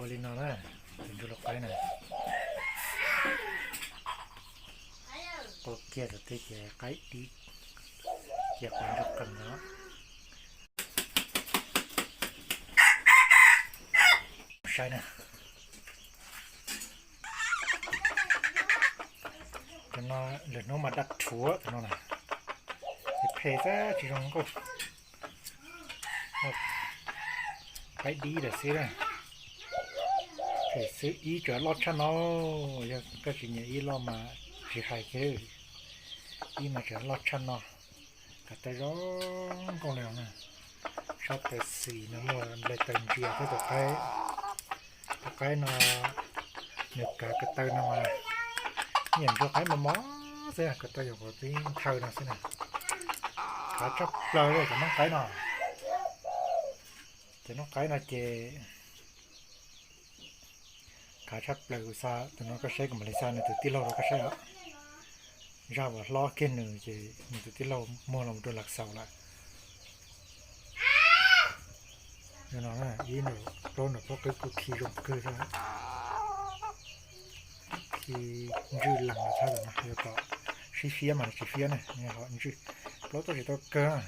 Ua li no na, tus ntsuag lau qaib na, ua kiag thaum twg ces qaib dib, ces qhov ntsuag qees no. Saib na, tus no lwm hnub mas daj rhuav tus no na, phem xwb tsis zoo nkauj. Qaib dib lawm xwb na, phem xwb. Ib tseem loj tshaj no, yog koj tsis nyiam ib loj mas tsis hais kiag, ib mas tseem loj tshaj no. Ko taw zoo nkauj li no na, sab taw xis no muaj nplaig taw ntsia thiab tus qaib. Tus qaib no nws kav ko taw no mas nyiam ntsuag qaib mos mos xwb, ko taw yog qhov pib nthaw no xwb na. Kav tshaj plaws li cov noob qaib no. Cov noob qaib no ces kav tshaj plaws. Kuv xa tus no koj saib, kuv mam li xa nws tus tij laug rau koj saib os. Zaj uas hlob kiag nws ces nws tus tij laug muag los rau Las Xaus lawm. Ib nram plaub nram pob qwb kuj khi zoo kawg thiab, khi ntswj lees los tshaj lawm no, yog kom sib fiab mas nws tsis fiab ne, nws ho ntswj plaub tuaj tsis tau kawg.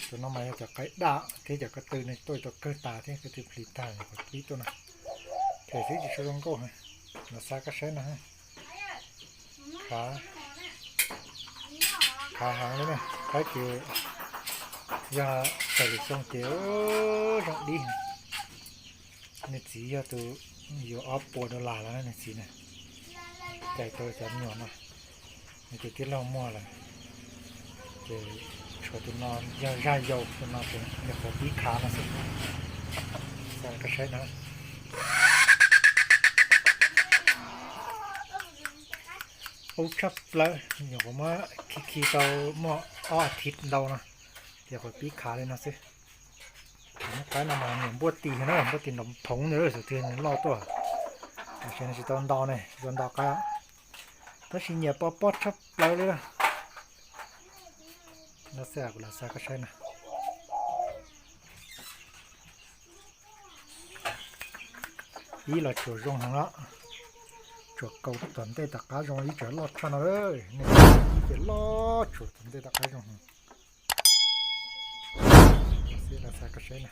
Tus no mas yog cov qaib daj thiab cov ko tw no tuaj tau kawg tas thiab, ko tw plis tag nyuam qhuav pib tuaj no. Phem xwb tsis tshua zoo nkauj. Los xa koj saib no, khav heev li na, qaib ces yog raws lwm xyoo ces zoo dib. Nws txiv yog tus yuav ob puas dollar los nws txiv na, cais tau cov me nyuam no, nws tus tij laug muag lawm. Ces tshuav tus no yog zaj yau, tus no ces nyuam qhuav pib khav no xwb. Xa koj saib no, ub tshaj plaws, nyuam qhuav muab khi khi tau muaj ob as thiv ntau no, ces qhuav pib khav li no xwb. Cov noob qaib no mas nyiam npuaj tis na, npuaj tis nrov phoov ntawd xwb thiaj nws loj tuaj. Tam sim no tsis tau nto ne, tsis tau nto qaib, tab sis nyiam pob pob tshaj plaws li. No xwb, kuv los xa koj saib na. Ib los tsuas zoo heev no, tsuas kaus tom ntej tom qab zoo, ib tseem loj tshaj no, nej ib ces loj tsuas tom ntej tom qab zoo heev. Los xa koj saib na.